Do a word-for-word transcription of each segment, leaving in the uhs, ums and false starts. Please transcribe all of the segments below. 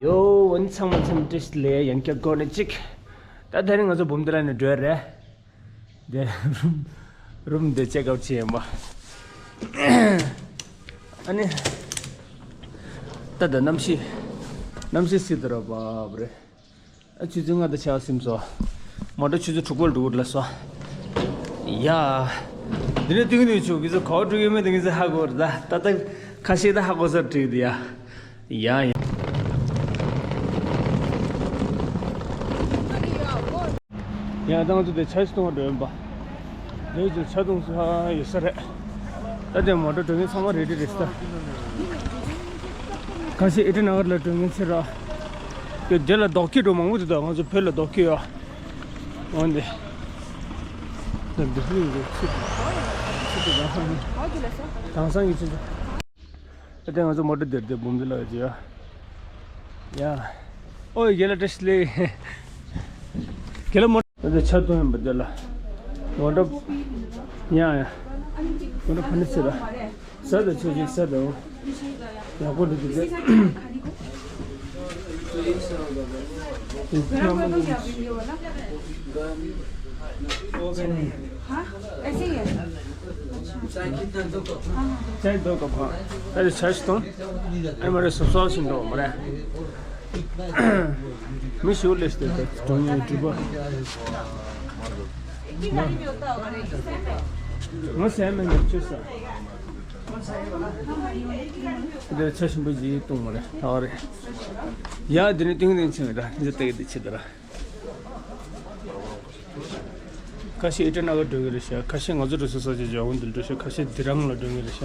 ཡོ། ཨ་ནི་ཚང་མ་ཚང་མ་བཀྲ་ཤིས་བདེ་ལེགས། ཡང་བསྐྱར་གོ་ནས་གཅིག་ད་དེ་རིང་ང་ཚོ་འབུམ་སྡེ་ལ་ནས་འགྲོ་ཡ་རེད། དེ་རུམ་རུམ་དེ་ཅེག་ཨའུཊ་བྱས་ཡིན་པ། ཨ་ནི། ད་ད་གནམ་གཤིས། གནམ་གཤིས་སྲིད་དུ་ར་བབ་རེད། ཨ་ཆུ་ཚོད་ལྔ་དང་ཕྱེད་ཀ་ཟིན་སོང་། མོ་ཊ་ཆུ་ཚོད་དྲུག་པར་འགྲོ་གི་རེད་ལབ་སོང་། ཡ། འདི་ནས་ཏིང་ནུས་ཆུ་གི་ཚོད་ག་པར་འགྲོ་གི་མེད་དེ་ངེད་ཚོ་ཧ་གོ་རེད་ད། ད་ལྟ་ཁ་ཤས་ད་ཧ་གོ་སར་བྲིས་འདི་ཡ། ཡ་ཡ། ཡ་ད་ང་ཚོ་དེ་ཆ་ཞིག་གཏོང་བར་འགྲོ་ཡིན་པ། དེ་ཚོ་ཆ་གཏོང་ས་ཡོད་ས་རེད། ད་དེ་མོ་ཊ་འགྲོ་མཁན་ཚང་མ་རེ་ཌི་རེད་ས། ཁ་ཤས་ཨི་ཊ་ན་གར་ལ་འགྲོ་མཁན་ཚེ་ར། དེ་དེ་ལ་རྡོ་སྐྱེས་འགྲོ་མང་པོ་འདུག་ད་ང་ཚོ་བོད་ལ་རྡོ་སྐྱེས་ཡོད། འོན་ཏེ། ད་འདི་ཧུ་ཡིན་ཚེ། ཚེ་དེ་དང་སང་ནི། དེང་སང་གི་ཚེ་ཚེ། ཨ་དེ་ང་ཚོ་མོ་ཊ་དེར་དེ་འབུམ་དེ་ལ་ཡོད་ཅི་ཡ། ཡ། ཨོ་ཡ་རྒན་ལགས་བཀྲ་ཤིས་བདེ་ལེགས། རྒན་ལགས་མོ་ཊ་དེ་ཆ་གཏོང་ཡིན་པ་དེ་ལ། མོ་ཊ། ཡ་ཡ། མོ་ཊ་ཕ་ནི་ཚེ་ར། ཟ་དང་ཆོས་ཅིག་ཟ་དང་། ཡག་པོ་འདུག་དེ། ཅའི་དོ་ག་ཕ། ད་ཆ་ཞིག་དང་། ཨ་མ་རེ་སོ་སོ་ཞིག་འགྲོ་མ་རེད། མི་ཞུ་ལས་ཏེ་ད་གྲོང་ཡོད་གྲུབ་པ། ང་སེམས་མེད་ནས་ཆུ་ས། འདིར་ཆ་ཞིམ་པོ་ཞིག་བཏུང་བ་རེད་ད་བ་རེད། ཡ་འདི་ནི་ཏིང་ཏིང་ཆེ་བ་ར་འདི་ལྟ་གི་འདི་ཆེ་ད་ར། ཁ་ཤས་ཨི་ཊ་ན་གར་འགྲོ་གི་རེད་ཤག་ཁ་ཤས་ང་ཚོ་འགྲོ་ས་ས་ཆ་ཇོ་བོ་འདིར་འགྲོ་ཤག་ཁ་ཤས་དི་རང་ལ་འགྲོ་གི་རེད་ཤག་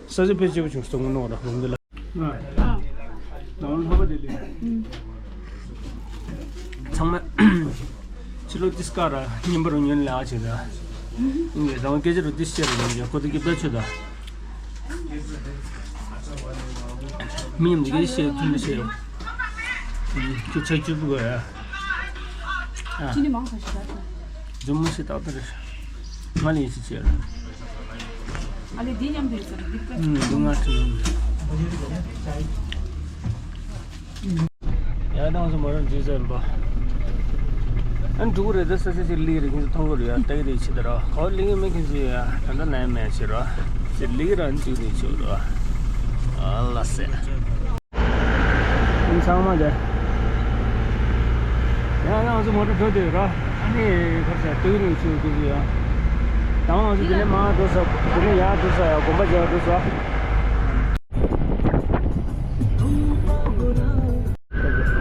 ས་ཆ་ཕལ་ཆེ་བ་བྱུང་སོང་ངོ་ནོར་ར་ཧོང་འདི་ལ། ཚང་མ་ཕྱི་ལོགས་ཏིས་ཀ་ར་ཉིན་པ་རུ་ཉོན་ལ་ཨ་ཆེ་ད། ཨིན་རང་སྐད་ཆ་རུ་ཏིས་ཤེར་རུ་ཉོན་ཁོ་ཏི་ཀི་པད་ཆོད་ད། མི་ཉམས་ཀྱི་ཤེར་ཐུན་ཏི་ཤེར་ཡོད། ཁྱོད་ཆ་བཅུ་པོ་ག་ཡ། ཅི་ནི་མང་ཁ་ཤི་ད། ཇུ་མུ་སི་ཏག་ཏག་རེད། ང་ལ་ཡིན་ཤི་ཆེ་ར། ཨ་ལེ་འདི་མཉམ་དུ་ཡོད་ས་རེད་འདི་དཔེ། ཨུམ་འདི་ང་ཁྲིད་ཡོང་། ཡ་དང་སོ་མ་རང་འཛུལ་ས་ཡིན་པ། ཨ་ནི་འགྲོ་གི་རེད་ད་ས་ས་ཅིག་ལི་རེད་ཁྱེད་ཚོ་མཐོང་གི་རེད་ཡ་ལྟ་གི་རེད་ཆེ་ད་ར་ག་བ་ལི་ངེ་མེད་ཁྱེད་ཚོ་ཡ་ད་ལྟ་ན་ཡ་མེད་ཆེ་ར་ཅེ་ལི་ར་འཛུལ་རེད་ཆེ་ར་ཨ་ལ་སེ། ཚང་མ་དེ། ཡང་ང་ཚོ་མོ་ཊ་འགྲོ་དུས་ར། ཨ་ནི་ཁར་ས་ཏུག་རིང་ཆུ་དུག་ཡ། དང་ང་ཚོ་དེ་ནས་མ་འགྲོ་ས་དེ་ནས་ཡར་འགྲོ་ས་ཡ་དགོན་པ་རྒྱག་འགྲོ་ས།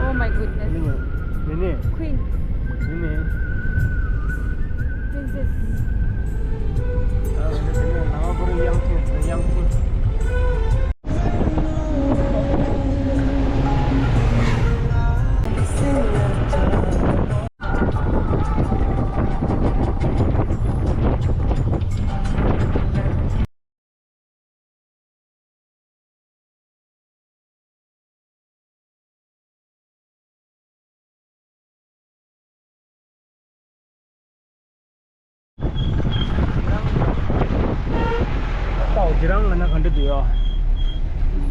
Oh my goodness. ནི་ནི། Queen. ནི་ནི། Princess. ཨ་ནི་དེ་ནས་ལ་བ་པོ་རི་དབྱངས་ཅན་དབྱངས་ཅན། ད་འོ་དེ་རང་ང་ན་ག་འདྲ་འདུག་ཡ།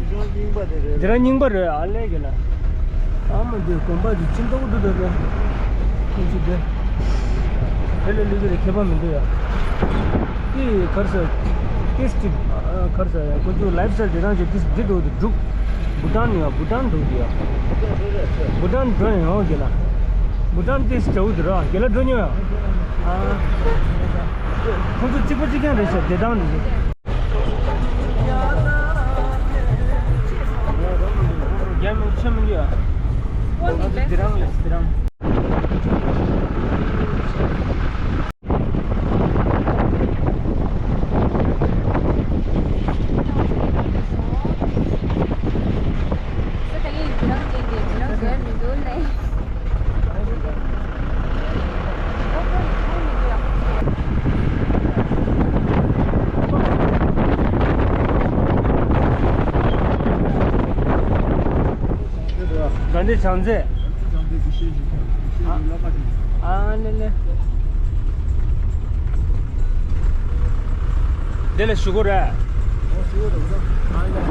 དེ་རང་རྙིང་པ་དེ་རེད། དེ་རང་རྙིང་པ་རེད་ཨ་ལས་གི་ལ། ཨ་མ་དེ་དགོན་པ་དེ་ཅི་འདྲ་བོ་འདུག་ད་དེ། ཁྱེད་ཀྱི་དེ། དེ་ལས་ལུས་ཀྱི་རེད་ཁྱད་པར་མི་འདུག་ཡ། ཏི་གར་ས། ཏིས་ཏི། གར་ས་ཡ་ཁོ་ཚོ་ལའིབ་སི་ཊའིལ་དེ་རང་ཅིག་ཏིས་འདི་འགྲོ་དུ་འགྲུག་བུ་ཊན་ཡ་བུ་ཊན་འགྲོ་གི་ཡ། བུ་ཊན་འགྲོ་ཡ་ཡོང་གི་ལ། བུ་ཊན་ཏིས་ཇའུ་དུ་ར་གི་ལ་འགྲོ་ཉོ་ཡ། ཨ། ཁོ་ཚོ་གཅིག་པ་གཅིག་རྐྱང་རེད་ཤག་བདེ་ཐང་འདི་ཚོ། རྒྱ་མི་ཆེ་མི་འདུག་ཡ། ཁོ་ཚོ་དེ་རང་ལས་དེ་རང་། དགའ་ལྡན་བྱང་རྩེ། ཨ་ལེ་ལེ། དེ་ལ་ཞུ་གོ་རེད། ཨ་ལེ།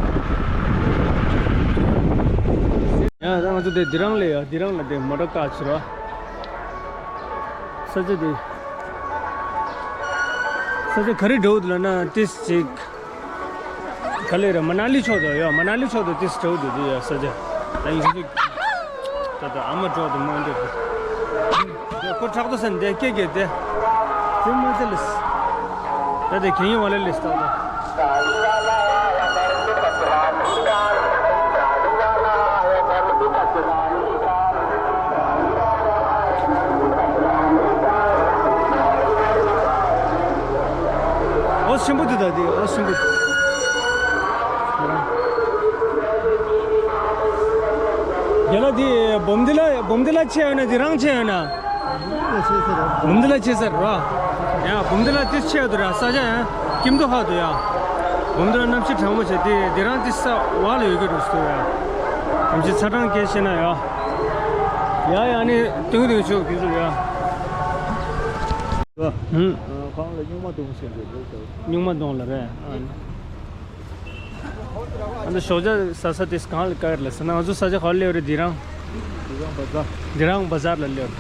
ཡ་ད་ང་ཚོ་དེ་དི་རང་ལ་ཡ་དི་རང་ལ་དེ་མོ་ཊ་བཀག་ཕྱིར་བ། ས་ཆ་དེ། ས་ཆ་ག་རེ་འགྲོ་འདུག་ལབ་ན་ཏིས་ཅིག་ག་ལེ་ར་མ་ན་ལི་ཕྱོགས་དུ་ཡ་མ་ན་ལི་ཕྱོགས་དུ་ཏིས་འགྲོ་འདུག་དེ་ཡ་ས་ཆ། ད་ཡིན་ཅིག་ད་ད་ཨ་མ་འགྲོ་དུ་མ་འདུག་ཡ་ཁོ་ཁྲག་ཏོ་སན་དེ་སྐད་སྐད་དེ། དེ་མ་ཚད་ལིས། ད་དེ་གན་ཡོང་བ་ལ་ལིས་ད་ད། ཨོ་སྲིན་པོ་དེ་ད་དེ་ཨོ་སྲིན་པོ་དེ། རྒན་ལགས་དེ་སྦོམ་དེ་ལ་སྦོམ་དེ་ལ་ཆེ་ཡོད་ན་དེ་རང་ཆེ་ཡོད་ན། འབུམ་འདི་ལ་ཆེ་ས་རེད་ར། ཡ་འབུམ་འདི་ལ་ཏི་ཆེ་འདུག་ར། ས་ཆ་ཡང་ཁྱིམ་དུ་ཧ་འདུག་ཡ། འབུམ་འདི་ལ་གནམ་གཤིས་གྲང་མོ་བྱས་ཏེ་འདི་རང་ཏི་ས་བ་ལ་ཡོད་ཀྱི་རུ་སུ་ཡ། གནམ་གཤིས་ཚ་གྲང་སྐད་བཤད་ན་ཡ། ཡ་ཡ་ནི་ཏུང་ཏུང་ཆོག་གི་རུ་ཡ། ཧུམ། ཁང་ལ་སྨྱུག་མ་གཏོང་ཟེར་འདུག་སྨྱུག་མ་གཏོང་ལ་རེད། ཨ་ནི་ཞོགས་ཇ་ཟ་ས་དེ་གང་ལ་བཀག་ལ་ཟེར་ན་ང་ཚོ་ས་ཆ་ག་ལ་སླེབས་རེད། དི་རང་། དི་རང་བ་ཛར། དི་རང་བ་ཛར་ལ་སླེབས་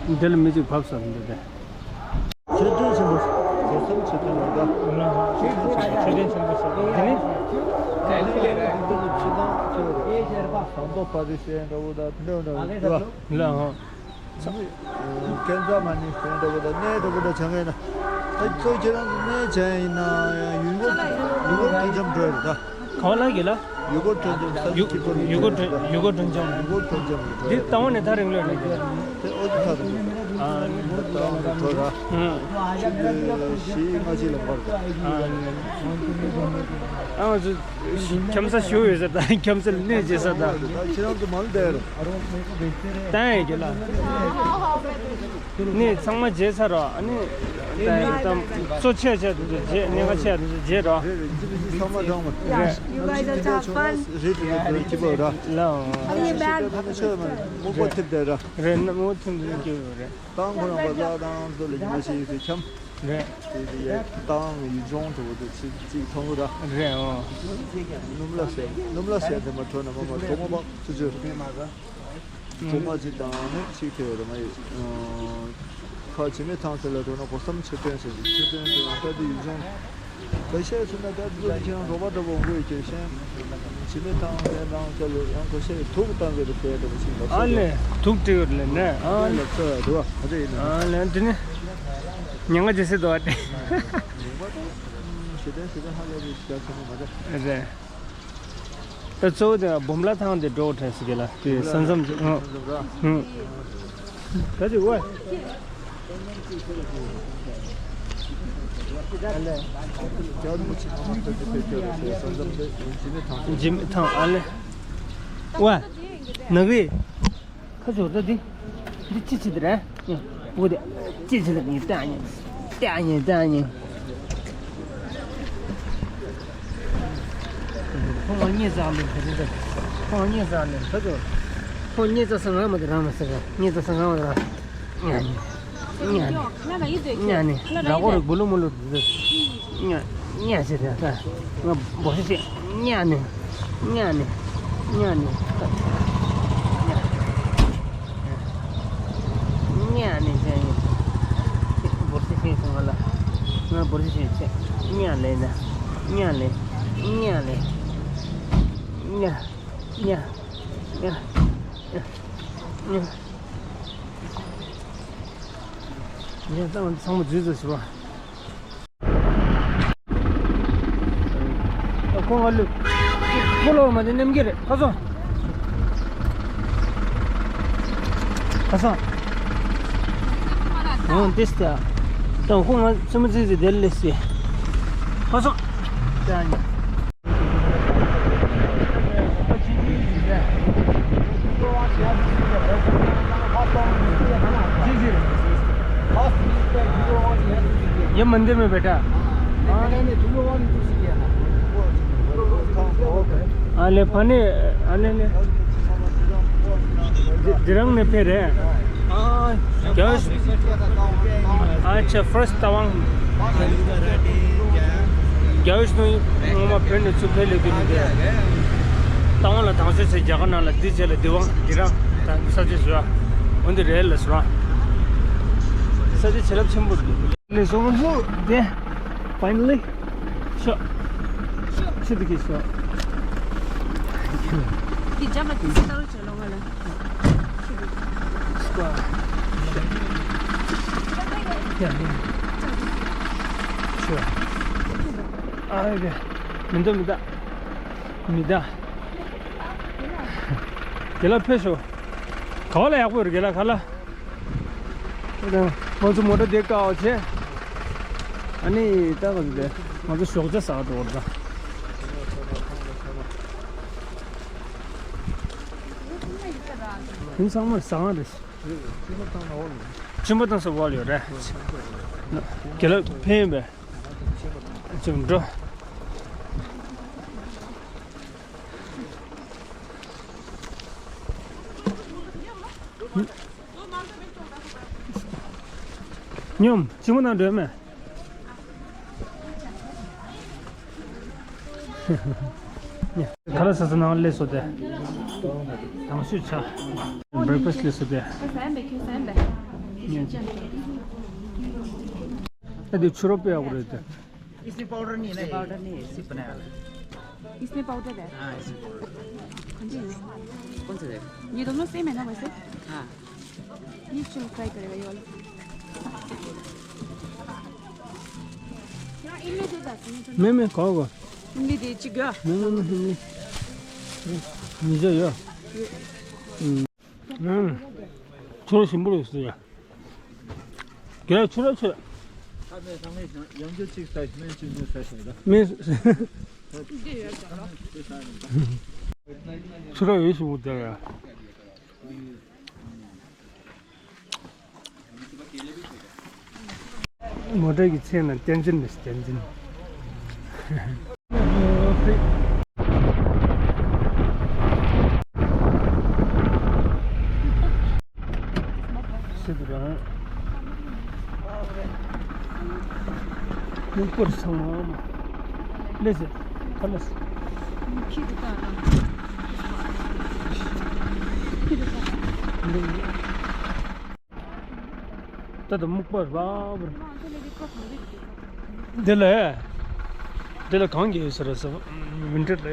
ད། འདི་ལ་མི་གཅིག་བབས་སོང་འདི་དེ། ཆོས་སྒྲོན་ཆེན་པོ། ཆོས་སམ་ཆོས་སྒྲོན་ལ་ད། ཆོས་སྒྲོན་ཆེན་པོ་ཟེར་དེ་ནི། ཟམ་གདོང་པ་རི་སེ་འདྲ་བོ་ད་དེ་འདྲ་འདྲ་བོ་ལ་ཧོ། ཀན་ཛ་མ་ནི་ཕན་འདྲ་བོ་དང་གནས་འདྲ་བོ་དང་བྱ་ངན་ན། ཨ་ཁྱོད་ཁྱེད་རང་ཚོ་གནས་བྱ་ཡིན་ན་ཡང་ཡུལ་སྐོར་ཡུལ་སྐོར་སྤྲོ་འཆམ་འགྲོ་ཡ་རེད་ད། ག་བ་ལ་གི་ལ། ཡུལ་སྐོར་སྤྲོ་འཆམ་ས་ཡུལ་ཡུལ་སྐོར་སྤྲོ་ཡུལ་སྐོར་འཆམ་ཡུལ་སྐོར་སྤྲོ་འཆམ་གི་འགྲོ་ཡ་རེད། འདི་ལྟ་བ་ནས་ཐག་རིང་ལོས་ནས་གི་ལ། དེ་ཨོ་ཙི་ཐག་རིང་ལོས། ཨ་ནི་ལྟ་བ་ནས་འགྲོ་ར། ཨ་ནི་བཞི་ལྔ་གཅིག་ལ་འབར་ར། ཨ་ནི། ཨ་ང་ཚོ་འཁྱམ་ས་ཞུ་ཡོད་ས་དང་འཁྱམ་ས་ལ་གནས་བྱེད་ས་དང་། ད་ཁྱེད་རང་ཚོ་མ་ལ་བསྡད་ར། ད་ཡིན་གི་ལ། ནི་ཚང་མ་བརྗེད་ཚར་རོ། ཨ་ནི་ད་གཙོ་ཆེ་ཆེ་དེ་ཚོ་བརྗེད། གནད་འགག་ཆེ་དེ་ཚོ་བརྗེད་རོ། རེད་རེད། ཚང་མ་འགྲོ་མ། རེད། You guys are so fun. རེད་རེད་རེད། སྐྱིད་པོ་ར། ལའོ། Bring it back. ཆོས་མ་རེད། མུ་གོ་ཐེབས་བསྡད་ར། རེད་ན་མུ་ཐུམ་དུ་སྐྱིད་པོ་རེད། ཏང་ཁོ་རང་པ་ལ་ཏང་ཚོ་ལ་ཉི་མ་ཞིག་ཡོད་ཚེ་འཁྱམ། རེད། དེ་དེ་ཡ་ཏང་ཡུལ་ལྗོངས་དེ་བོ་དེ་ཚིག་ཚིག་མཐོང་གི་ར། རེད་འོ། སྣུམ་ལ་ཟེར་སྣུམ་ལ་ཟེར་དེ་མ་འཕྲོ་ན་མ་མ་གྲོག་མ་བག་ཚུ་ཚོད། གྲོག་མ་ཅིག་དང་ནི་ཅིག་དེ་བས་ར་མ་ཡོད། ཁ་བྱེ་མའི་ཐང་ཟེར་ལ་འགྲོ་ན་གོ་སམ་ཆོས་སྟོན་ཟེར་གྱི་ཆོས་སྟོན་དེ་ཡང་ལྟ་དུས་ཡུལ་ལྗོངས། ད་ཤས་ཚུ་ན་ད་དུ་ཁྱེད་རང་རོགས་པ་འདྲ་པོ་འོང་དགོས་ཀྱི་ཤན། བྱེ་མའི་ཐང་ཟེར་ནང་ཚ་ལ་ཡང་གོ་ཤས་དུག་བཏང་གི་རེད་དེ་འདྲ་པོ་ཞིག་ལ་ཨ་ལས་དུག་སྤྲད་ཡོད་ལས་ནས་ཨ་ལས། ལ་ཚ་དུ་བ་ག་ཚ་ཡིན་ན། ཨ་ལས་འདི་ནི་ཉང་ང་ཇི་སྲིད་དོ་ཨ་ཏེ། ཉིན་པ་དང་ཞེ་དྲན་ཞེ་དྲན་ཧ་ལས་རེད་ཅིག་ག་ཚ་མ་མ་རེད། རེད། ད་གཙོ་བོ་དེ་འབུམ་ལ་ཐང་དེ་འགྲོ་བྲལ་སི་གེ་ལ་དེ་ས་མཚམས་ཀྱི་ཨང་། ཨང་། ད་དེ་ཝེ། ཇི་མི་ཐང་ཨ་ལེ། ཝེ། ནག་རི། ཁ་ཚོར་ད་འདི། འདི་ཅི་ཅི་འདི་རེད། ཡ། བུ་དེ། ཅི་ཅི་ལ་ངས་ལྟ་ཉན། ལྟ་ཉན་ལྟ་ཉན། ཁོང་ལ་ཉེས་ཚ་ལེན་ཁ་ཚོར་ད། ཁོང་ལ་ཉེས་ཚ་ལེན་ཁ་ཚོར། ཁོང་ཉེས་ཚ་ས་ང་མ་དེ་རང་མ་ཟེར་ར། ཉེས་ཚ་ས་ང་མ་དེ་རང་། ཉན་ནི། ཉན་ནི། ཉན་ནི། ར་གོ་རི་བུ་ལུ་མུ་ལུ་དེ། ཉན། ཉན་ཟེར་ཏེ་ད། ང་འབོ་ཤི་ཤི། ཉན་ནི། ཉན་ནི། ཉན་ནི། ཉན་ནི་ཟེར་ཡིན། འབོ་ཤི་ཤི་སོང་ང་ལ། ང་འབོ་ཤི་ཤི་ཆེ། ཉན་ལེ་ན། ཉན་ལེ། ཉན་ལེ། ཉན། ཉན། ཉན། ཉན། ངས་ཚང་མ་ཚང་མ་འཛུལ་ཚར་ཟེར་བ། ཁོ་ང་ལུས། ཁོ་ལོ་མ་དེ་ནེམ་གི་རེད་ཁ་སོ། ཁ་སོ། འོ་འདི་སྟེ། ད་ཁོ་ང་ཚང་མ་འཛུལ་ཚར་དེ་ལས་སི། ཁ་སོ། ད་ནི། ये मंदिर में बैठा। हाँ, ले पानी, आने ले। दि-, दिरंग ने फिर है। क्या? अच्छा, first तवांग। རྒྱ་བོད་ནང་སྔོན་མ་བོད་ནས་ཚུར་ཕེབས་ལས་དུས་ནས་དེ། རྟ་དབང་ལ་དང་ཤོས་ཚེ་རྒྱ་གར་ནང་ལ་འདི་བྱས་ལ་འདི་བང་འདི་རང་ད་ས་ཆ་བཟོས་ཨ། འོ་འདི་རེད་ལ་ཟེར་བ། ས་ཆ་བྱིན་རླབས་ཆེན་པོ་རེད། ལས་སོང་ཚུ་དེ། Finally ཤོག་ཤི་དུ་གི་ཤོག་འདི་འཇམ་ལ་དུས་ཚོད་ལྟ་རུ་བྱེད་ལོ་ང་ལ། ཤོག་ཨ་རེ། མི་འདུག་མི་འདུག་མི་འདུག་དེ་ལ་ཕེབས་ཤོག་ག་བ་ལ་ཡག་པོ་རེད་དེ་ལ་ག་ལ། ང་ཚོ་མོ་ཊ་དེ་བཀག་བྱས། ཨ་ནི་ད་ག་ཚོད་དེ་ང་ཚོ་ཞོགས་ཇ་ཟ་འགྲོ་བར་ད། ཁྱིམ་ཚང་མ་ཟ་ཁང་རེད། སྤྱིན་པ་བཏང་ས་འོག་ལ་ཡོད་རེད། དགེ་ལགས་ཕན་ཡོན་པས། ཅིག་འགྲོ། སྙོམས་སྤྱིན་པ་བཏང་འགྲོ་མེད། ག་ལ་ས་ས་ནང་སླེབས་སོ་དེ། དང་ཤོས་ཆ། Breakfast སླེབས་སོ་དེ། ཨ་དེ་ཆུ་རོ་དཔེ་ཡག་པོ་རེད་དེ། इसमें पाउडर नहीं है ना ये? पाउडर नहीं है, सिर्फ बनाया हुआ है। इसमें पाउडर है? हाँ, इसमें पाउडर। कौन सी है? कौन सा है? ये दोनों सेम है ना वैसे? हाँ। ये चलो ट्राई करेगा ये वाला। ཡང་ཨིན་ལི་དེ་ད་ཟིན་ཐོན། མེ་མེ་གོ་གོ། ཨིན་ལི་དེ་གཅིག་ག་མེ་མེ་མེ་མེ་མེ། མི་བཟོ་ཡོད། ཨུམ། ཁྱོད་ཞིམ་པོ་རེད་ཟེར་ཡ། རྒྱ་ཆུ་ར་ཆུ། ཡང་ཅི་ཅིག་ཟ་ཞིག་མེ་ཅིག་མེ་ཟ་ཞིག་ད། མེ། ཆུ་ར་ཡོད་ཞིག་འུ་དེ་ཡ། མོ་ཊ་གི་མཚན་ལ་བསྟན་འཛིན་རེད། བསྟན་འཛིན། སྲིད་པ་རང་། སྨུག་པར་ཚང་མ། ལེ་ཟེར། ཁ་ལེ་ཟེར། ཁྱི་དེ་ལྟ་ན། ཁྱི་དེ་ལྟ། ད་ལྟ་སྨུག་པ་རབ་རབ། འདི་ལ། འདི་ལ་གང་གི་ཡོད་ཟེར་ཟེར། ཝིན་ཊར་ལ་ཡ།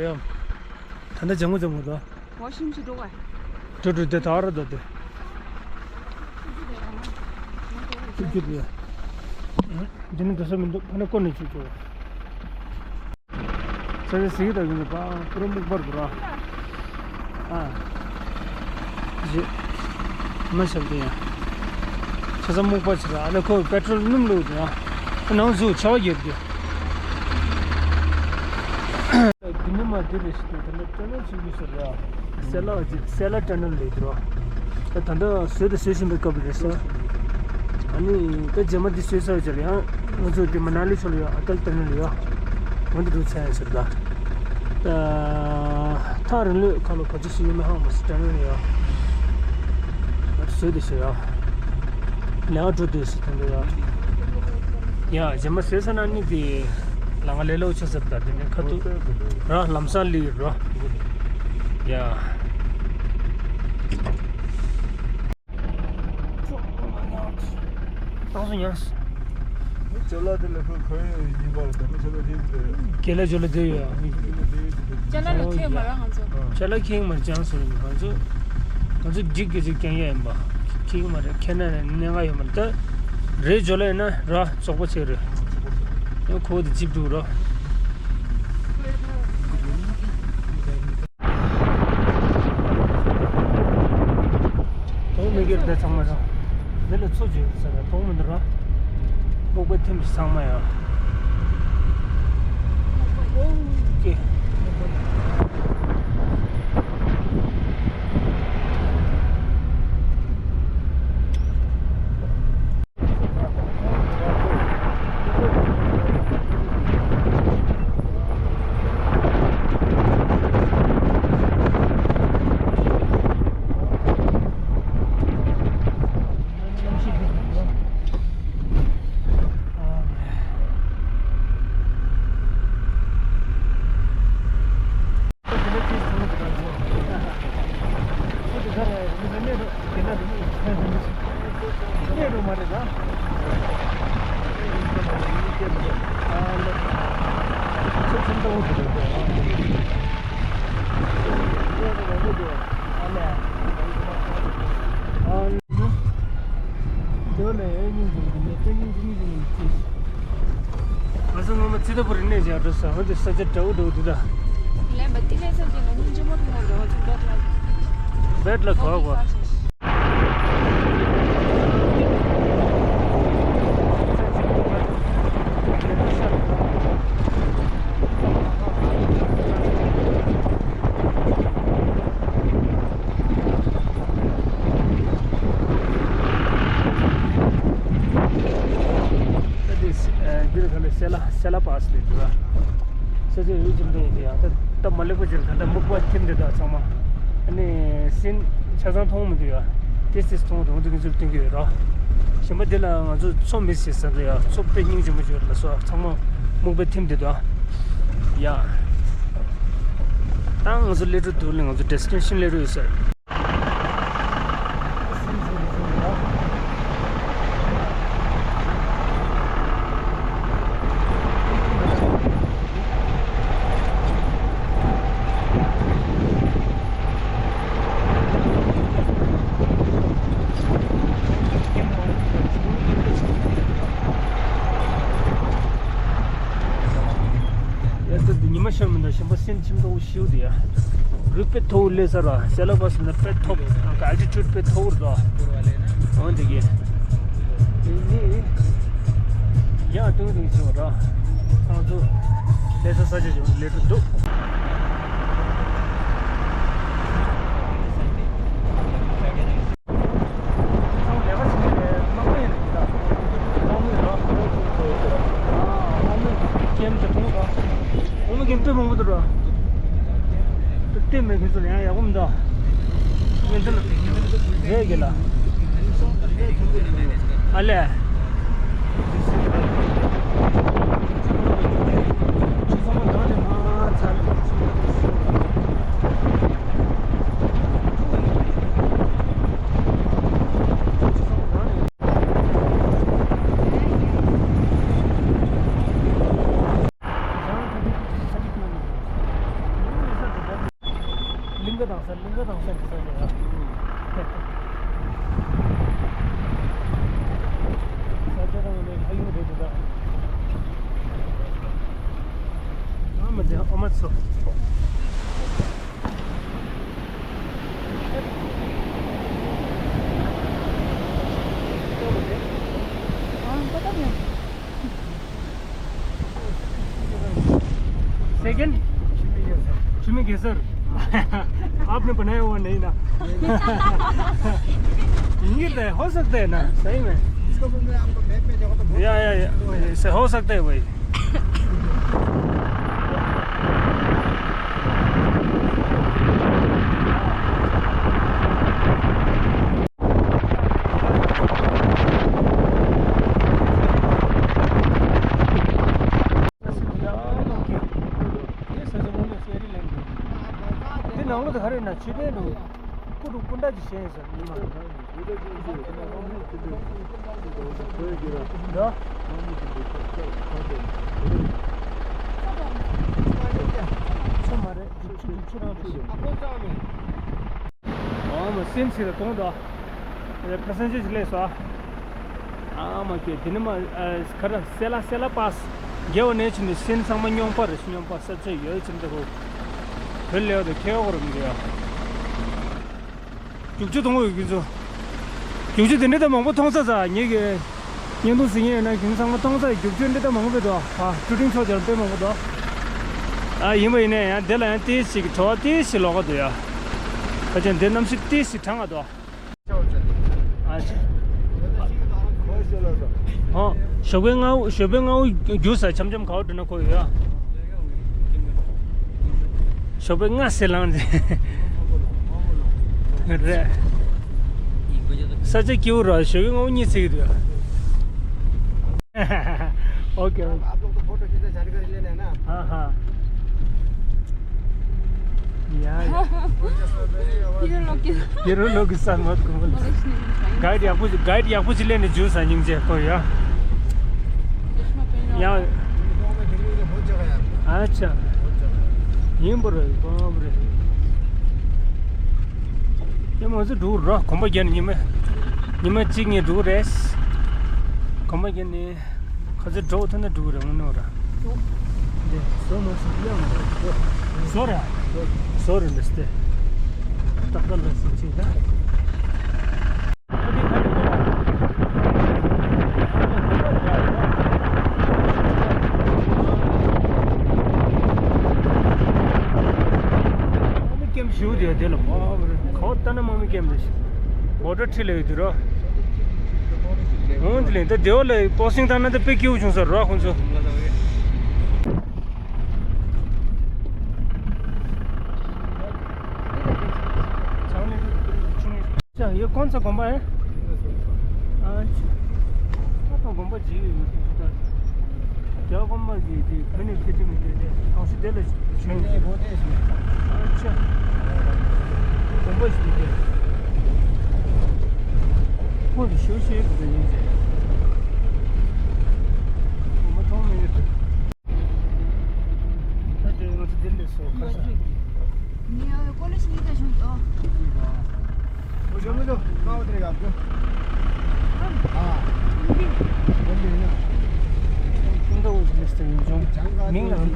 ད་ལྟ་ལྗང་གུ་ལྗང་གུ་འདུག་ཝ་ཤིང་མེ་ཤིན་འགྲོ་བ། འགྲོ་འགྲོ་དེ་ད་ར་འགྲོ་དེ། ཅིག་ཅིག་དེ། འདི་ནི་འགྲོ་ས་མི་འདུག་ཕ་ནི་ཀོ་ནས་ཅིག་ཅོ། ས་ཆ་ཟིག་ད་གིན་པ་པུ་ར་སྨུག་པར་འགྲོ་ར། ཨ། ཇེ། མ་ཤབ་དེ་ཡ། ཆ་ཚང་སྨུག་པ་ཆེ་ར་ཨ་ལེ་ཁོ་པེ་ཊྲོལ་སྣུམ་བླུགས་དེ་ཡ། ནང་ཟུག་ཆ་བ་རྒྱབ་དེ། དེ་ནི་མ་དེ་རེ་ཞིག་དེ་ད་ནི་ཊ་ནལ་ཆུ་རྒྱུ་ཟེར་ཡ། སེ་ལ་ཅིག་སེ་ལ་ཊ་ནལ་ལས་དུ་རོ། ད་ད་ལྟ་བཟོས་དང་བཟོས་བཞིན་པའི་སྐབས་རེད་ཤག་ཨ་ནི་ད་རྗེས་མ་འདི་བཟོས་ཚར་རྗེས་ལ་ཡང་ང་ཚོ་འདི་མ་ན་ལི་ཕྱོགས་ལ་ཡང་ཨ་ཏལ་ཊ་ནལ་ཡོད། འོ་འདི་འགྲོ་ཚར་ཡང་ཟེར་ད། ད་ཐག་རིང་ལོས་ཁ་ལོ་ག་ཚོད་ཞིག་ཡོད་མེད་ཧ་གོ་མ་སོང་ཊ་ནལ་ཡོད། ང་ཚོ་བཟོས་དེ་བཟོས་ཡ། ལས་ཀ་འགྲོ་དུས་སུ་མཐོང་འདུག་ཡ། ཡ་རྗེས་མ་བཟོས་ཚར་ན་ནི་དེ་ལ་ང་ལས་སླ་པོ་ཆགས་ཚར་ད་དེ་ནས་ཁ་ཐུག་ར་ལམ་སང་ལི་རོ། ཡ། ཏང་སུ་ཉག་ཅ་ལག་དེ་ལ་ཁོས་གོན་ཡོད་ཡིན་པར་དེ་ནི་ཆ་ལག་དེ་དེ་རེད། ཁྱེད་ལ་ཅ་ལག་དེ་ཡོད། ཅ་ལག་ལ་ཁྱེད་མ་ར་ང་ཚོ། ཅ་ལག་ཁྱེད་མ་ར་ཅང་སུ་རེད་ང་ཚོ། ང་ཚོ་འགྲིག་གི་ཅིག་ཀྱང་ཡ་ཡིན་པ། ཁྱེད་མ་ར་ཁྱེད་ན་ནས་གནད་འགག་ཡོད་མ་རེད་ད། རེད་ཅ་ལག་ཡིན་ན་ར་བཙོག་པ་ཆེ་རེད། ཡང་ཁོ་དེ་ཅིབ་འདུག་ར། མཐོང་མི་འགྱུར་དེ་ཚང་མ་ར། འདི་ལ་ཚོ་བྱོས་ཟེར་ན་མཐོང་མི་འདུག་ར། སྨུག་པ་ཐིམ་ཚང་མ་ཡང་། ཀྱེ། ང་ཚོ་སྔོན་མ་ཙི་ཏ་པུར་གནས་བཞག་འགྲོ་ས་འོན་ཏེ་ས་ཆ་འདྲ་བོ་འདྲ་བོ་འདུག་ད། ལན་པ་ཏི་ལེ་ས་ཀྱི་ལ་ཉིན་ཅི་མོ་ཐུང་བ་རོ་ཅི་བེད་ལ། བེད་ལ་གོ་གོ། ད་དེ་ཨ་འདིར་ག་ལེ་སེ་ལ་སེ་ལ་པཱས་ལེ་འདུག་ཨ། ས་ཆ་ཡོད་ཅིག་འདུག་དེ་ཡང་ད་སྟབས་མ་ལེགས་པ་ཅིག་ད་ལྟ་སྨུག་པ་ཐིམ་དེ་དག་ཚང་མ་ཨ་ནི་སིན་ཆ་ཚང་མཐོང་མི་འདུག་ཡ། ཏེ་སིས་མཐོང་དུང་དུ་གིན་ཚུར་སྟོན་གྱི་ཡོད་ར། གཞན་པ་འདི་ལ་ང་ཚོ་མཚོ་མི་ཟེར་ས་འདུག་ཡ། མཚོ་དཔེ་སྙིང་རྗེ་མོ་ཅིག་ཡོད་ལ་སོ་ཚང་མ་སྨུག་པ་ཐིམ་དེ་དག་ཡ། ད་ང་ཚོ་སླེབས་འགྲོ་འདུག་ལ་ང་ཚོ་ཌེ་སི་ཊི་ནེ་ཤན་སླེབས་འགྲོ་ཡོད་ས་རེད། ཡ་ད་ཉི་མ་ཤར་མི་འདུག་གཞན་པ་སེམས་ཁྱིམ་ཐོག་ཤིའུ་དེ་ཡ། རུ་དཔེ་མཐོ་བོ་སླེབས་ས་ར། སེ་ལ་པཱས་ན་དཔེ་མཐོ། ཨལ་ཊི་ཊུཌ་དཔེ་མཐོ་བོ་ར། འོན་ཏེ་གི། དེ་ནི། ཡང་ཏུང་ཏུང་ཆེ་བ་ར། ང་ཚོ་སླེབས་ས་ས་ཆ་ཅིག་སླེབས་འགྲོ་འདུག་ཨ་ལས། གླིང་ག་དང་ས་གླིང་ག་དང་ས་ཀྱི་ས་ནས་ཡ། ས་ཆ་དང་ནས་ལྷ་ཡུལ་རེད་འདུག་ད། ཨ་མ་ཅན་ཨ་མ་ཚོ། सेकंड। चुमी केसर। आपने बनाया हुआ नहीं ना। ये तो है, हो सकता है ना, सही में। इसको मैं आपको मैप में देखो तो बहुत या, या, या। इससे हो सकता है भाई। དེ་ནང་ལོགས་དེ་ག་རེ་ན་ཆོས་ལྡན་འགྲོ། སྐུ་དྲུང་སྐུ་འདྲ་ཅིག་བཞེངས་ཡོད་ས་ཉི་མ། འདྲ། ཚོ་མ་རེད། བཞི་བཅུ་བཞི་བཅུ་རང་རེད། ཨ་མ་སེམས་ཞིག་ལ་གཏོང་དང་། ཁ་སང་ཅི་ཞིག་སླེབས་སོ། ཨ་མ་ཀེ་དེ་ནི་མ་ཨ་ཁ་ར་སེ་ལ་སེ་ལ་པཱས། རྒྱལ་བ་ནས་ཕྱིན་ནས་སེམས་ཚང་མ་སྙོམས་པ་རེད། སྙོམས་པ་ས་ཚོད་ཡོད་ཚིམ་དེ་གོ། བོད་ལེའོ་དེ་ཁེ་འོག་རུ་མི་འདུག་ཡ། རྒྱུག་ཆུ་གཏོང་དགོས་ཀྱི་ཚོ། རྒྱུག་ཆུ་དེ་འདྲ་ད་མང་པོ་མཐོང་ས་ས་ངེད་ཀྱི། བརྙན་ཐུང་གཟིགས་མཁན་ཡོད་ན་གཞན་ཚང་མ་མཐོང་ས་རྒྱུག་ཆུ་འདི་ད་མང་པོ་འདུག་ཨ་ཀྲུ་ཀྲིང་ཚོ་དེར་དཔེ་མང་པོ་འདུག་ཨ་ཡིན་པ་ཡིན་ནའི་ཡང་འདི་ལ་ཡང་ཏོག་ཙམ་གྱི་བྲོ་བ་ཏོག་ཙམ་ལོག་ག་འདུག་ཡ། ཁ་ཅན་འདི་གནམ་གཤིས་ཏོག་ཙམ་གྲང་ག་འདུག་ཨ་ཅེ། ཧོ། ཞོགས་པའི་སྔ་པོ་ཞོགས་པའི་སྔ་པོ་རྒྱུག་ས་འཆམ་འཆམ་ག་བ་འགྲོ་ན་ཁོ་ཡོད་ཨ། ཞོགས་པའི་སྔ་སེ་ལངས་ཏེ། རེད། ས་ཆ་སྐྱིད་པོ་ར་ཞོགས་པའི་སྔ་པོ་གཉིད་སད་ཀྱི་འདུག་ཨ། ओके, ओके। आप लोग तो फोटो खींचना जानकारी लेने हैं ना? हाँ, हाँ। या, या। हीरो लोग के साथ। हीरो लोग के साथ मत घूमो। गाइड ཡག་པོ་ཅིག་ལེན་ནས་འཇུ་ས་སྙིང་རྗེ་ཁོ་ཡ། चश्मा पहन रहा ཡ། हूँ। गाँव में देखने के लिए बहुत जगह है आपका। अच्छा। ཡིན་པ་རེད། ཡིན་པ་རེད། ཉི་མ་ཚོ་འགྲོ་རོགས། གོམ་པ་བརྒྱབ་ནས་ཉི་མ། ཉི་མ་གཅིག་གཉིས་འགྲོ་རེད། གོམ་པ་བརྒྱབ་ནས་ག་ཚོད་འགྲོ་ཐུབ་ན་འགྲོ་རེད། འོང་ནོ་ར། འདི་བཟོ་མ་སོང་ཡང་མ་རེད། བཟོ་ར། བཟོ་རེད་འདི་སྟེ། ཏག་ཏག་ལ་སུ་ཅིག་ད། དམག་མི་ཀེམ་ཞུ་དེ་དེ་ལ་མ་བར་ཁོ་ལྟ་ན་དམག་མི་ཀེམ་དེ་ཞིག་མོ་ཊ་ཁྲིད་ལ་ཡོད་དུས་རོ། འོན་ཏེ་ལེན་ད་དེ་བ་ལ་པོ་སིང་བཏང་ན་ད་དཔེ་སྐྱིད་པོ་བྱུང་ས་རོ་ཁོང་ཚོ། ཡ་ཡ་ཀོན་ས་དགོན་པ་ཨེ། ཨ་ཅི། ད་དགོན་པ་ཅིག་ཡོད་མི་འདུག་ད། རྒྱ་དགོན་པ་གི་དེ་ག་ནས་ཕེབས་ཀྱི་མི་འདུག་དེ་གང་སྲིད་དེ་ལ་བྱོན་ནས་ཨ་ཅི། དགོན་པ་ཞིག་འདུག་དེ། ཁོང་གི་ཞུ་ཞུ་གི་ཡིན་ཟེར། དགོན་པ་མཐོང་མེད་གི་འདུག་ད་དེ་ང་ཚོ་ལྡི་ལི་སོགས་ཁ་ཤས། ངའི་ཨོ་ཀོ་ལེ་ཤི་ནི་ད་ཤོང་ཨོ། ཨོ་ཞོ་མོ་ཞོ་ཀའོ་ཏྲེ་ཡག་གི། ཨ། ཀུན་ཏུ་འོ་ཞི་མི་སྟེ་ཡིན་ཅུང་མིང་ལ་བྱང་།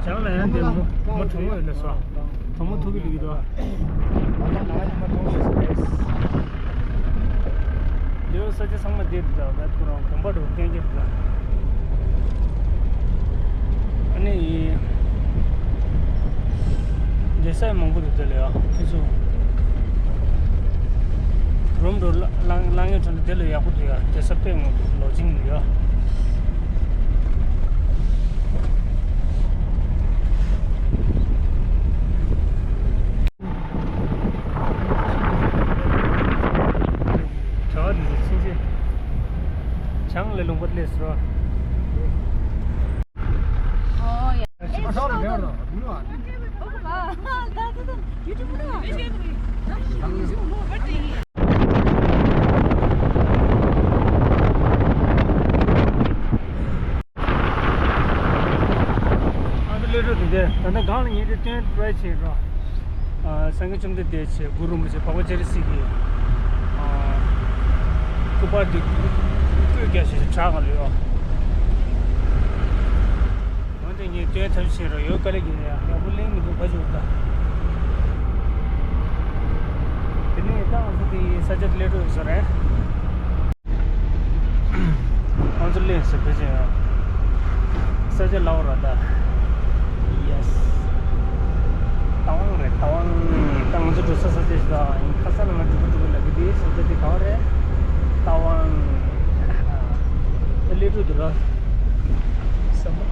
བྱང་ལ་ཡང་དེ་མོ་མོ་གྲོང་མོ་ཡོད་ལ་སོ། གྲོང་མོ་ཐུག་གི་ལུག་དོ། ལེའོ་ས་ཆ་ཚང་མ་འདིར་འདུག་ད་ཁོ་རང་དགོན་པ་འགྲོ་སྐད་ཆ་འདུག་ཨ་ནི་བསྡད་ས་མང་པོ་འདུག་དེ་ལ་ཡ་ཁྱེད་ཚོ་རུམ་འགྲོ་ལ་ལང་ལང་ཡོད་དྲན་དེ་ལ་ཡག་པོ་འདུག་ཡ། བསྡད་ས་དཔེ་མང་འདུག་ལོ་ཇིང་འདུག་ཡ། བྱ་བ་འདི་ཚོ་ཕྱིན་ཆད་བྱང་ལས་ལུང་པར་སླེབས་སོ། ཨོ་ཡ། ཨ་ཧྲ་ལ་རེ་བ་ར། ཨོ་ཨ་ད་ད་ད་ཡུ་ཊུབ་ལ། ཨ་ནི་སླེབས་འགྲོ་དེ་འདྲ། ད་ལྟ་སྒང་ལ་ངས་དེ་སྟོན་པར་བྱེད་རོགས། ཨ། སངས་རྒྱས་བཅོམ་ལྡན་འདས་ཆེ་གུ་རུ་རིན་པོ་ཆེ་འཕགས་པ་སྤྱན་རས་གཟིགས་ཀྱི། ཨ། སྐུ་པར་འདི་སྤུས་རྒྱ་ཆེ་ཞིག་བྲག་ག་ལ་ཡོད། འོན་ཏེ་ངས་སྟོན་ཐབས་ཤེས་རོགས་ཡོད་ག་ལེ་གི་ཡག་པོ་གླེང་མི་འདུག་ཕ་ཇུ་ད། དེ་ནས་ད་ང་ཚོ་དེ་ས་ཆ་དེ་སླེབས་འགྲོ་ཡོད་ས་རེད། ཁོང་ཚོ་སླེབས་ཟེར་བེད་ཅན་ཡང་ས་ཆ་ལའོ་ར་ད། ཡེ་སི། རྟ་དབང་རེད། རྟ་དབང་། ད་ང་ཚོ་འགྲོ་ས་ས་ཆ་ཞིག་ད་ཡིན། ཁ་སང་ལ་ང་འགྲུལ་པ་འགྲུལ་པ་ལབ་ཀྱི་དེ་ས་ཆ་དེ་ག་བ་རེད། རྟ་དབང་། ད་སླེབས་འགྲོ་འདུག་ར། ས་མ་གོ་ས།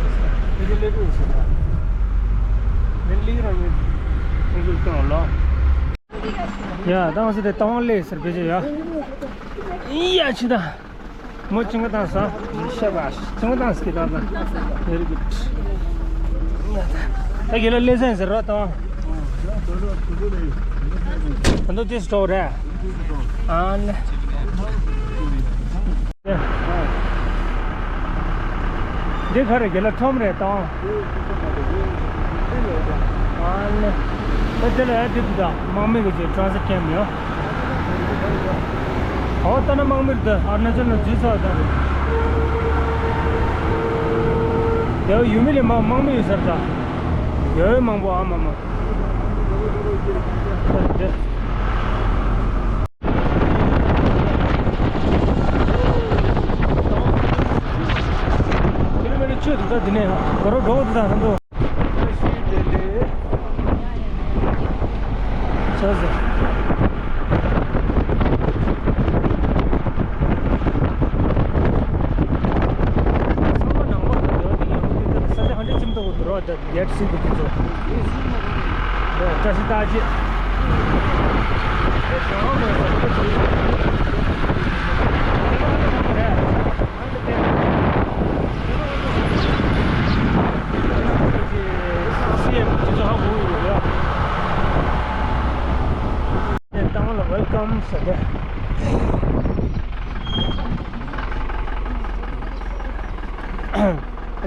ས་ཆ་སླེབས་འགྲོ་ཡིན་ཟེར་ད། མི་ལིག་རང་ཉིད་ཁོང་ཚོ་སྟོན་ལོ། ཡ། ད་ང་ཚོ་དེ་རྟ་དབང་སླེབས་ཟེར་བེད་ཅན་ཡ། ཡ་ཆི་ད། མོ་ཆིང་ག་བཏང་ས། ཤ་བ། ཆིང་ག་བཏང་ས་ཀི་ད་ད། Very good. ད་གི་ལ་སླེབས་ཟེར་རོ་རྟ་དབང་། ད་དུང་དེ་སི་ཊོ་རེད། ཨ་ལེ། འདི་ག་རེ་དགེ་ལ་ཁྲོམ་རེད་དང་། ཨ་ནི། ད་དེ་ལ་ཡ་དེ་དུ་ད་དམག་མི་གི་ཅིག་ཊ་རན་སི་ཊར་ཀེམ་ཡོད། ཨོ་ད་ན་དམག་མི་རེད་ད་ཨ་རུ་ན་ཅལ་ན་འཛུལ་ཚར་ད། དེ་ཡུལ་མི་ལས་མང་དམག་མི་ཡོད་ས་རེད་ད། ཡོད་མང་པོ་ཨ་མ་མ། ད་དེ། ཁྱེད་རང་ཆོས་དེ་ད་འདི་ནས་ག་རོ་འགྲོ་འདི་དང་ཧན་དུ། ཆོས་ཟེར། ཚང་མ་ནང་པ་དང་འདྲ་བ་འདི་ཡང་འདི་ད་ས་ཆ་ཧ་ལས་ཁྱིམ་ཐོག་གི་འགྲོ་བ་ད། Get seat དུ་ཚོ། བཀྲ་ཤིས་རྟགས་བརྒྱད། སི་ཨེམ་དེ་ཚོ་ཧ་གོ་ཡོད་ཡ། ཏང་ལ་welcome ཟེར་ཏེ།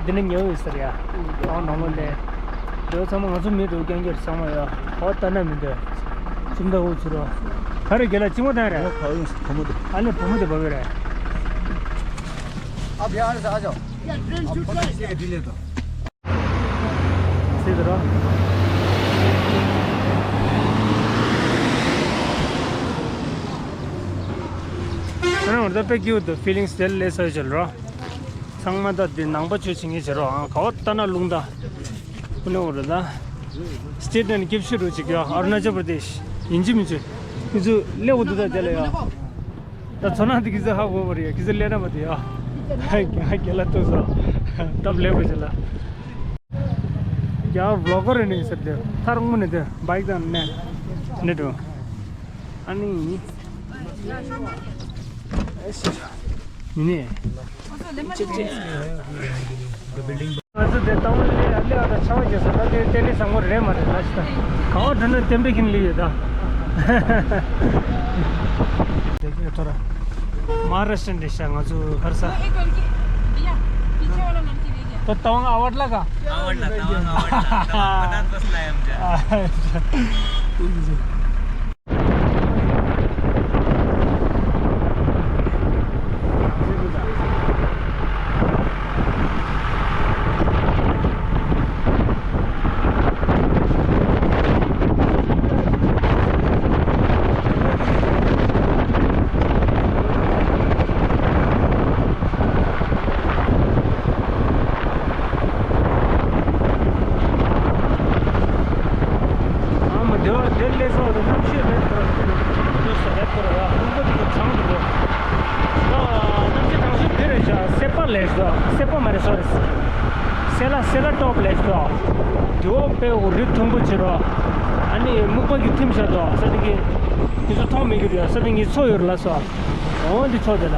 དེ་ནས་ཉལ་ཡོད་ཟེར་ཡ། ཨང་ནང་ལོགས་ལས། འདི་ཚང་མ་ང་ཚོ་མི་འགྲོ་རྐྱང་རྐྱང་རེད་ཚང་མ་ཡ། ཧོ་ལྟ་ན་མི་འདོད། ཁྱིམ་བདག་འུ་ཚུར་རོ། ག་རེ་རྒན་ལགས་ཅི་མོ་བཏང་རེད། ཨོ་ག་ཡོང་སོང་བུ་མོ་དེ། ཨ་ལས་བུ་མོ་དེ་བབས་ཡོད་རེད། आप यहाँ से आ जाओ। आप फोटो खींच के डिलीट दो। ཟེར་དུ་རོ། ཁྱོད་རང་ད་དཔེ་ཀྱིའུ་འདུག་ཕི་ལིང་སི་དེ་ལས་སོ་བྱེད་རོ། ཚང་མ་ད་དེ་ནང་པ་ཆོས་བྱེད་མཁན་བྱེད་རོགས་ཨང་ག་བ་ལྟ་ན་རླུང་ད། ཁོ་ནས་འོ་རེད་ད། སི་ཊེ་ཊི་ནང་སྐྱིབས་ཤོད་རུ་ཅིག་ཡོད་ཨ་རུ་ན་ཅལ་པར་དེ་ཤི་ཡིན་གཅིག་མིན་གཅིག་ཁྱེད་ཚོ་སླེབས་འོ་འདུག་ད་དེ་ལ་ཡོད། ད་ཚོ་ནང་དེ་ཁྱེད་ཚོ་ཧ་གོ་བ་རེད་ཁྱེད་ཚོ་སླེབས་ན་མ་དེ་ཡོད། རྒྱ་རྒྱ་ལ་ཐུག་སོང་། སྟབས་ལེགས་པ་ཞིག་ལ། རྒྱ་བློ་ཁོ་རེ་ནས་ཟེར་དེ་ཐར་དངུ་ནས་དེ་བའིག་དང་ནས་ནས་འགྲོ། ཨ་ནི། ཨེ་ཤི་ཤ། ནི་ནས། ང་ཚོ་དེ་ཏང་ལས་ལས་ཨ་ད་ཆ་བ་རྒྱས་སོ་ད་དེ་ཏན་ཏན་བཟང་མོ་རེད་མ་རེད་ལ་ཤི་ད། ག་བ་འགྲོ་ན་ཏན་པའི་ཁྱིམ་ལི་ཡོད་ད། དེ་གི་ཐོ་ར། महाराष्ट्र འདི་ཤ་ང་ཚོ་ཧར་ས། तो तवांग आवडला का? आवडला, तवांग आवडला। तवांग मनात बसला आहे आमच्या। ཨ་མ་དེ་བ་དེ་ལས་སོགས་དེ་གནམ་གཤིས་རེད་དོ། དེ་སོ་རེད་དོ་ར་ཁོང་པོ་དེ་གྲང་དུ་འདུག་ཨ་གནམ་གཤིས་གྲང་ཤོས་དེ་རེད་ཤག་སེ་པ་ལས་སོ་སེ་པ་མ་རེད་སོ་རེད། སེ་ལ་སེ་ལ་ཏོབ་ལས་སོ། དེ་བ་དཔེ་འོ་རི་མཐོན་པོ་བྱེད་རོགས། ཨ་ནི་སྨུག་པ་གི་ཐིམ་ཤག་དོ་ས་དེ་གི་ཁྱེད་ཚོ་མཐོང་མི་འགྱུར་ཡ་ས་དེ་ངའི་ཚོ་ཡོད་ར་ལ་སོ། འོན་ཏེ་ཕྱོགས་དེ་ལ།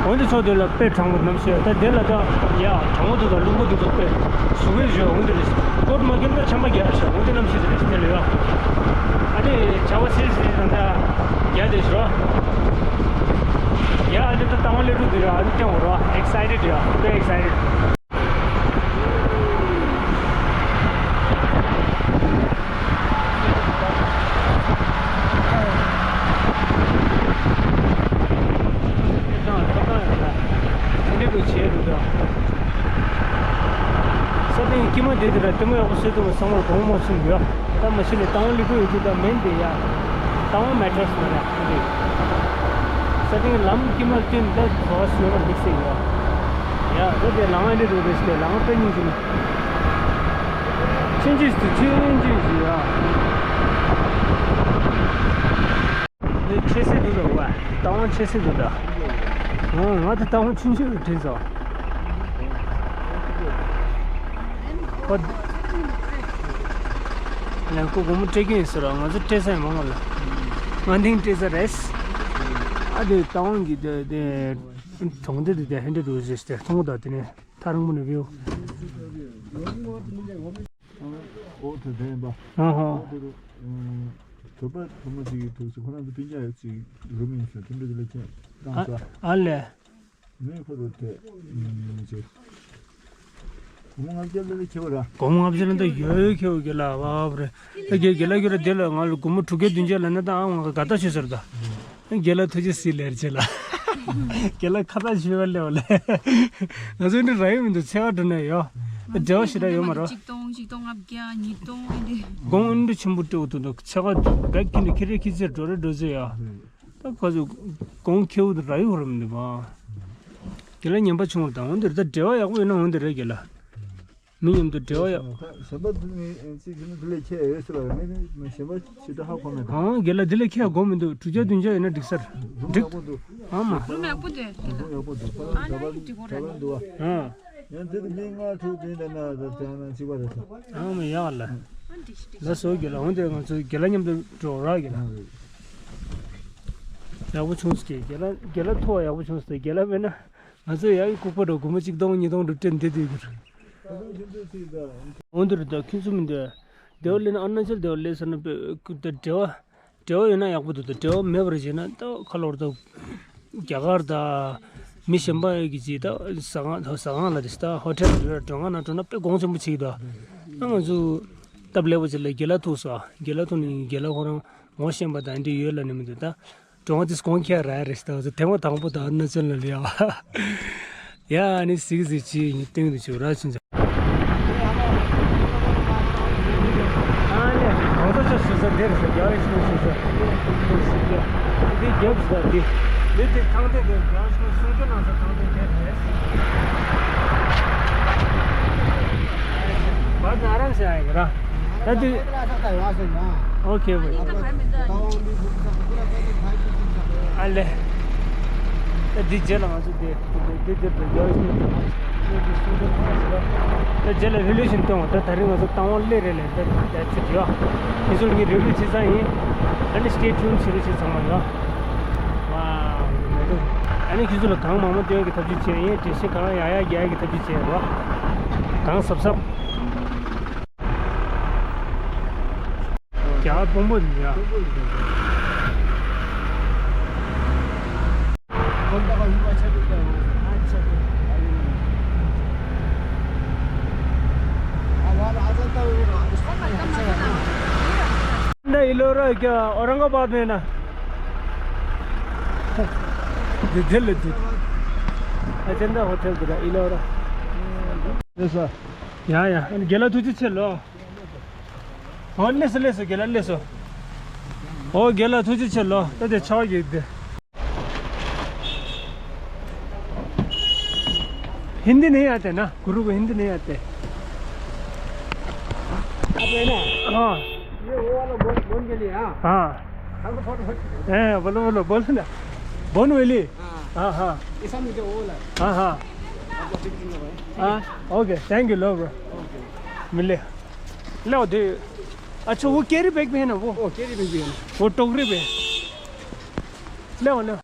འོན་ཏེ་ཕྱོགས་དེ་ལ་དཔེ་གྲང་མོ་ནམ་ཤེས་ད་དེ་ལ་ད་ཡ་གྲང་མོ་དུ་དང་རླུང་པོ་དུ་དང་དཔེ་ཟུག་གི་བཞོ་འོན་ཏེ་རེད། ཀོད་མ་གིན་ད་ཆམ་པ་རྒྱག་ཤག་འོན་ཏེ་ནམ་ཤེས་དེ་རེད་དེ་ལ་ཡ། ཨ་ནི་བྱ་བ་སིལ་སིལ་དང་ད་རྒྱ་དེ་ཞོ། ཡ་ཨ་ནི་ད་ཏང་ལེ་ཀྲུ་དེ་ར་ཨ་ནི་ཀྱང་འོ་ར་ཨེག་སའི་ཊེ་ཌི་ཡ་དཔེ་ཨེག་སའི་ཊེ་ཌི། ས་སྟེང་དཀྱིལ་མ་འདི་དེ་ལ་ལྟད་མོ་ཡག་པོ་བཟོས་འདུག་བསམ་བློ་གོང་མ་ཚུགས་ཡོད། ད་མ་གཞི་ནས་ཏང་ལི་ཁུ་ཡོད་རྒྱུ་ད་མེན་དེ་ཡ། ཏང་མེ་ཊར་སི་མ་རེད་འདི། ས་སྟེང་ལམ་དཀྱིལ་མ་སྟེང་ད་གོ་བ་སུ་ཡོད་པ་འདི་སེ་ཡོད། ཡ་ད་དེ་ལང་ཨ་འདི་རུ་རེ་སྟེ་ལང་པེ་ཉིན་གྱི་ནི། ཆུང་ཆུང་སུ་ཆུང་ཆུང་ཞིག་ཡ། འདི་ཆེ་སེ་འདུག་ཟེར་བ། ཏང་ཆེ་སེ་འདུག་ད། ང་ང་ད་ཏང་ཆུང་ཆུང་དྲན་སོང་། ཨོ། ལན་ཁོ་སྒོར་མོ་སྤྲད་ཀྱི་ཡིན་ཟེར་བ་ང་ཚོ་སྤྲད་ས་ཡིན་མ་ངོ་ལ། ང་འདིང་སྤྲད་ས་རེད། ཨ་དེ་ཏང་གི་དེ་དེ་གྲོང་སྡེ་དེ་དེ་ཧན་དེ་འདུག་ཟེར་ཏེ་མཐོང་གོ་ད་དེ་ནས་ཐག་རིང་པོ་ནས་བིའུ། ཨོ་དེ་དེ་ཡིན་པ། ཨ་ཧོ། ཨོ་དེ་རུ། དོ་པ་བུ་མོ་ཅིག་གིས་ཐུག་སོང་ཁོ་རང་ཚོ་སྤུན་ཀྱག་ཡོད་ཅིག་རུམ་ཡིན་ཟེར་དེ་འདྲ་དེ་ལ་ཁྱེད་བཏང་ཨ་སོ། ཨ་ལས། མི་ཁོ་རུ་དེ་མི་ཅིག་བུ་མོ་ལྔ་བརྒྱ་ལ་ལས་ཁྱེར་བ་ར། སྒོར་མོ་ལྔ་བརྒྱ་ལ་ད་ཡོད་ཡོད་ཁྱེར་བ་གི་ལ་བ་བ་རེད། ད་རྒན་རྒན་ལགས་ཁྱོད་ར་དེ་ལ་ང་ལ་སྒོར་མོ་དྲུག་བརྒྱ་བདུན་བརྒྱ་ལ་ན་ད་ཨ་ང་ག་ད་ཤོད་ཟེར་ད། རྒན་ལགས་ཐུགས་རྗེ་གཟིགས་ལེར་བྱེད་ལ། རྒན་ལགས་ཁ་ད་ཤོད་བ་ལེ་བ་ལེ། ང་ཚོ་འདི་ར་ཡོད་མི་འདུག་ཚེ་བ་འགྲོ་ནས་ཡོད། འབྲེལ་བ་ཞེ་དྲག་ཡོད་མ་རེད། གཅིག་སྟོང་གཅིག་སྟོང་ལྔ་བརྒྱ་ཉིས་སྟོང་ཨེ་འདི། སྒོར་མོ་འདི་ཆེན་པོ་སྤྲད་འདུག་འདུག་ཚེ་བ་འདི་ཁྱི་འདི་ཁྱི་རེ་ཁྱི་ཚེ་འགྲོ་རེ་འགྲོ་ཚེ་ཡ། ད་ཁོ་ཚོ་གོང་ཁེའུ་དུ་ར་ཡུ་ར་མི་འདུག་བ། རྒན་ལགས་ཉན་པ་ཆུང་བ་དང་འོན་ཏེ་རེད་ད་འབྲེལ་བ་ཡག་པོ་ཡོད་ན་འོན་ཏེ་རེད་རྒན་ལགས། མི་མཉམ་དུ་འབྲེལ་བ་ཡག་གཞན་པ་འདི་ནི་ཚིག་ཟིན་ན་འདི་ལས་ཁྱད་ཡོད་ཟེར་བ་ཡང་ངས་ནི་གཞན་པ་ཞེ་དྲག་ཧ་གོ་མེད་ད། ཨང་རྒན་ལགས་འདི་ལས་ཁྱད་གོ་མི་འདུག་དྲུག་བརྒྱ་བདུན་བརྒྱ་ཡོད་ན་འགྲིག་སར་རུམ་འགྲིག་ཡག་པོ་འདུག་ཨང་མ། རུམ་ཡག་པོ་འདུག་རྒན་ལགས། འདྲ་པར་འདྲ་པར་འདུག་ཨ། ཡང་དེ་ལ་མི་ལྔ་དྲུག་བདུན་ལ་ན་ད་དེ་ན་གཅིག་པ་རེད་ས། ཨང་མ་ཡག་ལ། ལ་སོ་རྒན་ལགས་འོན་ཏེ་ང་ཚོ་རྒན་ལགས་མཉམ་དུ་འགྲོ་ར་རྒན་ལགས། ཡག་པོ་བྱུང་སོང་རྒན་ལགས། རྒན་ལགས་ཐུག་པ་ཡག་པོ་བྱུང་སོང་རྒན་ལགས་མེད་ན་ང་ཚོ་ཡག་གི་ལྐུགས་པ་འགྲོ་སྒོར་མོ་གཅིག་སྟོང་ཉིས་སྟོང་འགྲོ་སྤྲད་འདི་དུས་གི་རེད། འོན་ཏེ་རེད་ད་ཁྱོད་ཚོ་མི་འདུག་ཨ། སྡེ་བ་སླེབས་ན་ཨ་རུ་ན་ཅལ་སྡེ་བ་སླེབས་ཟེར་ན་དཔེ་ཁུ་ད་འབྲེལ་བ། འབྲེལ་བ་ཡོད་ན་ཡག་པོ་འདུག་ད་འབྲེལ་བ་མེད་པར་བྱས་ན་ད་ཁ་ལོར་ད། རྒྱ་གར་དང་མི་གཞན་པ་གི་ཅིག་ད་ཟ་ཁང་ཟ་ཁང་ལ་དེ་ད་ཧོ་ཊེལ་འགྲོ་ན་འགྲོ་ན་དཔེ་གོང་ཆེན་པོ་བྱེད་ཀྱི་འདུག་ཨ་ང་ཚོ་སྟབས་ལེགས་པ་ཅིག་ལ་དགེ་ལགས་ཐུག་སོང་། དགེ་ལགས་ཐུག་ནས་དགེ་ལགས་ཁོ་རང་ངོ་ཤེས་པ་དང་འདི་ཡོད་ལབ་ནས་མི་འདུག་ད་འགྲོ་བ་དེ་གོང་ཁྱེར་རག་རེད་ཟེར། ད་ང་ཚོ་ཐེངས་མ་དང་པོ་ད་ཨ་རུ་ན་ཅལ་ལ་ལུས་ཡ། ཡ་ཨ་ནི་གཟིགས་གཟིགས་ཅིག་ཡིན་སྟེང་དུ་ཅིག་རག་ཕྱིན་ཚར། ཨ་ནི་གང་ས་ཆ་ཞུ་ས་འདིར་ས་རྒྱ་རིགས་ཤིག་ཞུ་ས། འདི་རྒྱབ་ས་འདི། འདི་འདི་ཐང་སྟེང་དེ་རྒྱ་རིགས་ཤིག་གསུང་ཆོས་གནང་ས་ཐང་སྟེང་དེ་རེད། བར་དུ་ཨ་རམ་སེ་ཨ་ཡི་ར། ད་འདི། ཨོ་ཁེ་བྷའི། ཨ་ལེ། ད་འདི་རྗེས་ལ་ང་ཚོ་དེ་དེ་དེ་དེ་དེ་ཡོད་ཤིང་དེ་མ་ཞིག་དེ་སུ་དེ་མ་ཞིག་ད་རྗེས་ལ་རི་ལུ་ཤིང་སྟོན་འོང་། ད་ད་རིང་ང་ཚོ་བཏང་བ་སླེབས་རེད་ལས། ད་ད་ཚིག་ཡོད། དེ་ཚོ་ངའི་རི་ལུ་བྱེད་ས་ཡིན། ཨ་ནི་stay tuned བྱེད་རོགས་བྱེད་ཚང་མ་ཡོད། ཝའོ། ཨ་ནི་ཁྱེད་ཚོ་ལ་གངས་མང་མང་སྟོན་གྱི་ཐབས་ཇུས་བྱས་ཡིན། དེ་བཞིན་གངས་ཡག་ཡག་རྒྱག་གི་ཐབས་ཇུས་བྱས་རོགས། གངས་གཟབ་གཟབ། རྒྱ་གར་དཔོན་པོ་འདི་ཡ། ད་ཡི་ལོ་ར་རྒྱ་ཨོ་རང་ག་བ་མེད་ན། འདི་དེ་ལ་འདི། ཨ་ཅན་ད་ཧོ་ཊེལ་འདི་ར་ཡི་ལོ་ར། ཡ་ཡ། དགེ་ལགས་ཐུགས་རྗེ་ཆེ་ལོ། ཨོ་སླེབས་སོང་སླེབས་སོང་དགེ་ལགས་སླེབས་སོང་། ཨོ་དགེ་ལགས་ཐུགས་རྗེ་ཆེ་ལོ། ད་དེ་ཆོག་གི་དེ། हिंदी नहीं आते ना? गुरु को हिंदी नहीं आते। अब है ना? हाँ। ये वो वाला बोन, बोन के लिए, हाँ। हाँ। हमको फोटो, फोटो। ए, बोलो, बोलो, बोलो ना। Bone valley. हाँ। हाँ, हाँ। ये सब मुझे वो वाला। हाँ, हाँ। आपको फिट नहीं होगा। हाँ, okay, thank you, love, bro। Okay. मिले। लो, दे। अच्छा, वो कैरी बैग में है ना, वो? ओ, कैरी बैग भी है ना। वो टोकरी पे। लो, लो।